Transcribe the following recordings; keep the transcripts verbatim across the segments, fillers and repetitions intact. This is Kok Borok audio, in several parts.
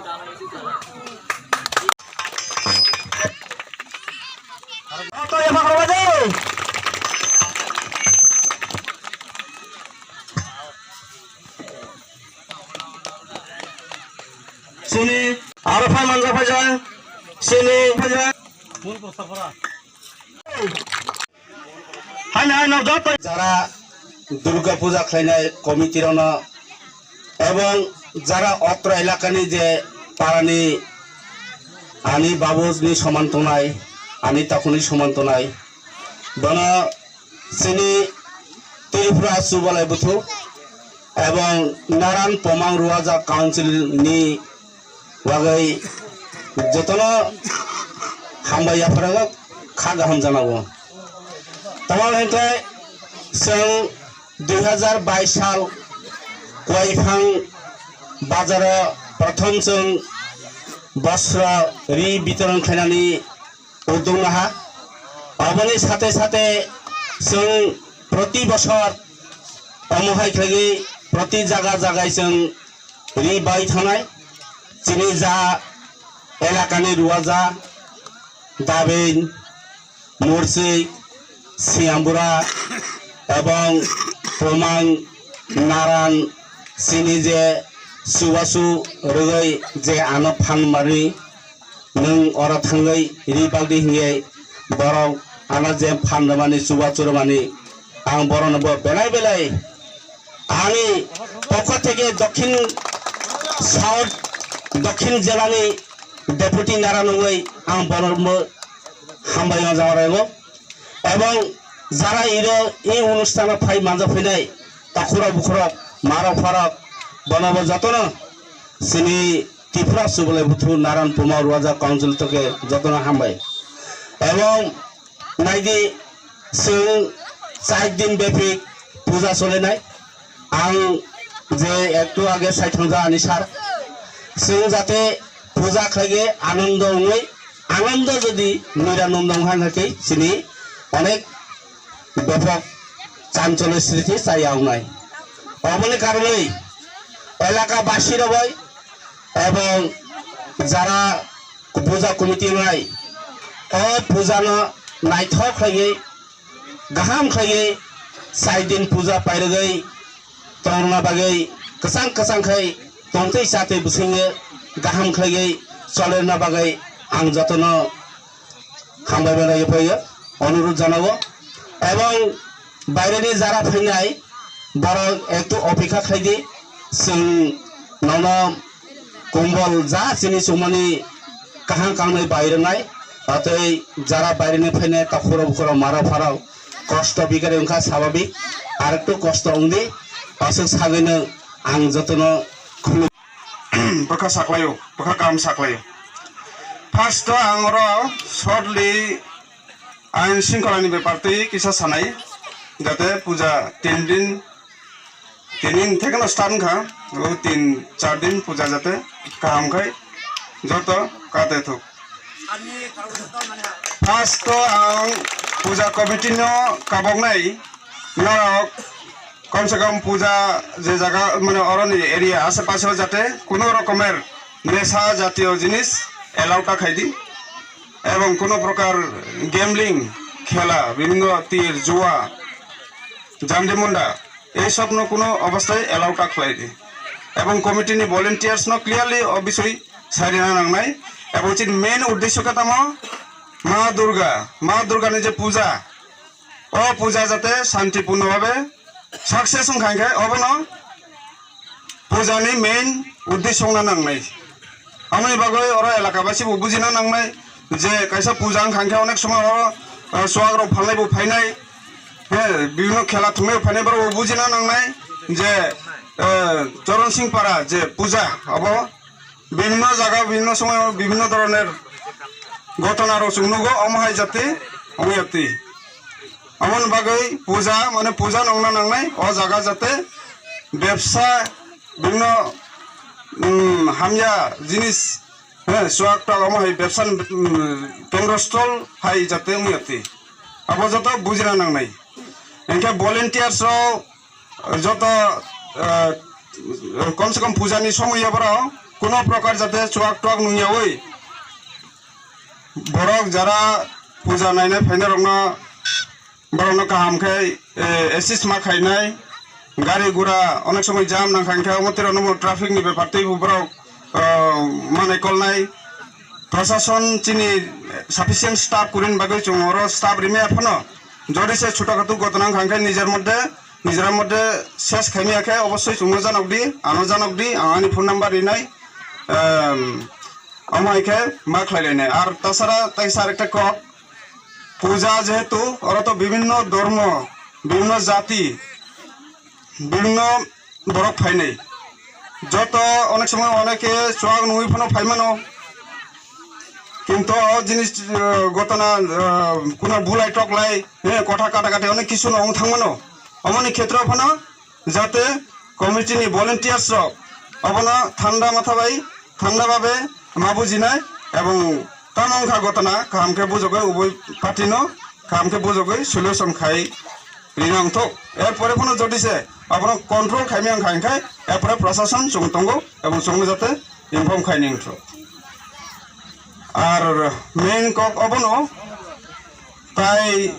Sini, aro phai manja phai jang. Sini, phai jang. Hai nai no joto. Jara Durga Puja khlainai committee rokno ebong jara otro elakani je parani ani babuni soman tongnai, ani takhukni soman tongnai, bono chini Tripura Subalai Buthu ebong Naran Pomang Ruaja Council ni bagwi jotono hambai yapharago kha gaham janago. Tamoni hwnkhe chwng dui hazar bais sal Kuaiphang bazaro prothom chwng bosro ri bitoron khlainani uddog naha. Aboni sathe sathe chwng proti bosor omo hai khlaiwi proti jaga jagai chwng ri bai thanai. Chini ja elakani Ruaja, Daben, Mursik, Siambura ebong Pomang, Naran chini je chubachu rwgwi je ano phan mari nwng oro thangwi ri bagdi hingye borok ano je phan rwmani chubachu rwmani ang borokno bo belai belai ani pokho theke Dokhin South, Dokhin jelani Deputy Naran wngwi ang borokno hambai o jaga rego. Ebong jara iro e onusthano phai manja phainai takhurok bukhurok marok pharok bonobo jotono chini Tripura Subalai Buthu Naran Puma Ruaja Council toke jotono hambai. Ebong naidi chwng char din bepik puja solenai. Ang je ektu age sai thangja ani sar. Chwng jate puja khlaige anondo wngwi, anondo jodi nira nondong hang hake chini onek bepok chancholo sriti chaya wngnai. Oboni karonwi elaka basi rok bai ebong jara puja committee wngnai o puja no naithok khlaiwi, gaham khlaiwi, char din puja pairogwi tongna bagwi kwchang kwchang khai tongtwi chatwi bwswngwi gaham khlaiwi cholerna bagwi ang jotono hambai bai phaio, onurudh janago. Ebong baireni jara phainai borok ektu opekha khlaidi, chwng nono kombol ja chini chumani kaham kangnwi bai rwnai, atwi jara baireni phainai takhurok bukhurok marok pharok kosto bikari wngkha sababik, arektu kosto wngdi, aswk sagwino ang jotono khulum. Bwkha saklaio, bwkha kaham saklaio. First o ang oro shortly ain shringkholani bepar twi kisa sanai, jate puja tin din, tini thekno start wngkha, o tin char din puja jate kaham khai joto kate thuk. First o ang puja committee no kaboknai norok komse kom puja je jaga mane oroni area ashe pashe jate kuno rokomer nesha jatiyo jinis allow ta khaidi ebong kuno prokar gambling khela bibhinno tir jua jandi munda ei sobno kuno obostai allow ta khlaidi ebong committee ni volunteers no clearly o bisoi sarina nangnai ebong chini main uddesho khe tamo Ma Durga, Ma Durga ni je puja, o puja jate shanti purno bhabe success wngkha hwnkhe obono puja ni main uddesho wngna nangnai. Amoni bagwi oro elaka basi bo bujina nangnai je kaisa puja wngkha hwnkhe onek somoy oro, eh, chuwak rok phalnai bo phainai, eh, bibhinno khela thumnai bo phainai, borok bo bujina nangnai je, eh, Choron Singh Para je puja abo bibhinno jaga, bibhinno somoy, bibhinno dhoroner ghotona rok chwng nugo, omo hai jate, omo yati. Amoni bagwi puja, mane puja nongna nangnai, o jaga jate bebsa, bibhinno, um, hamya jinis, he, chuwak tak omo hai bebsa, um, kendro stol hai jate omo yati. Abo joto bujina nangnai. Hwnkhe volunteers rok joto, ah, komse kom puja ni somoy o borok Kuno prokar jate chuak tuak nungyawi borok jara puja nainai phainai rokno, borokno kaham khe, eh, assist ma khainai. Gari gura onek somoi jam nang kha, hinkhe omo twi rokno bo traffic ni bepar twi bo borok, eh, manai kolnai. Prashason chini sufficient staff kurin bagwi chwng oro staff rimaya phano jodi se chhuto khatu gotona wngkha, hinkhe nijer moddhe, nijera moddhe ses khaimaya khe obossoi chwngno janok di, ano janok di, ang ani phone number rinai. Em, Omo hai khe ma khlai lainai. Ar tasara tei sar ekta kok, puja jehetu oro to bibhinno dhormo, bibhinno jati, bibhinno borok phainai. Joto onek somoy onek khe chuak nungwi phano phai mano. Kintu o jinis, eh, gotona, eh, kuno bulai toklai, eh, kotha kata kati onek kisu no wng thang mano. Omoni khetro phano jate committee ni volunteers rok obono thanda matha bai, thanda babe ma bujinai ebong tamo wngkha gotona kaham khe bujogoi uboi party no kaham khe bujogoi solution khai rina wngthok. Erpore phano jodi se abono control khaimya wngkha, hinkhe erpore prashason chwng tongo ebong chwngno jate inform khaini wngthok. Ar main kok obono tai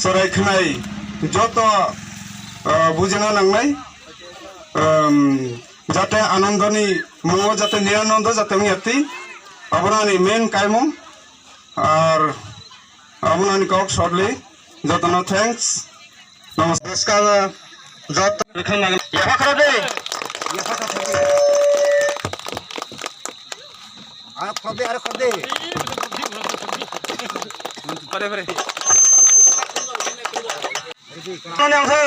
chwrai khwnai joto, ah, bujina nangnai, um, jate Anandoni mungo jate Niranondo jate wngya twi, abono ani main kaimung. Ar abono ani kok shortly jotono thanks. Namaskar. Joto. Yaha khoro de. Yaha khoro de. Aro khoro de, aro khoro de. Pare, pare. Mane ang sa.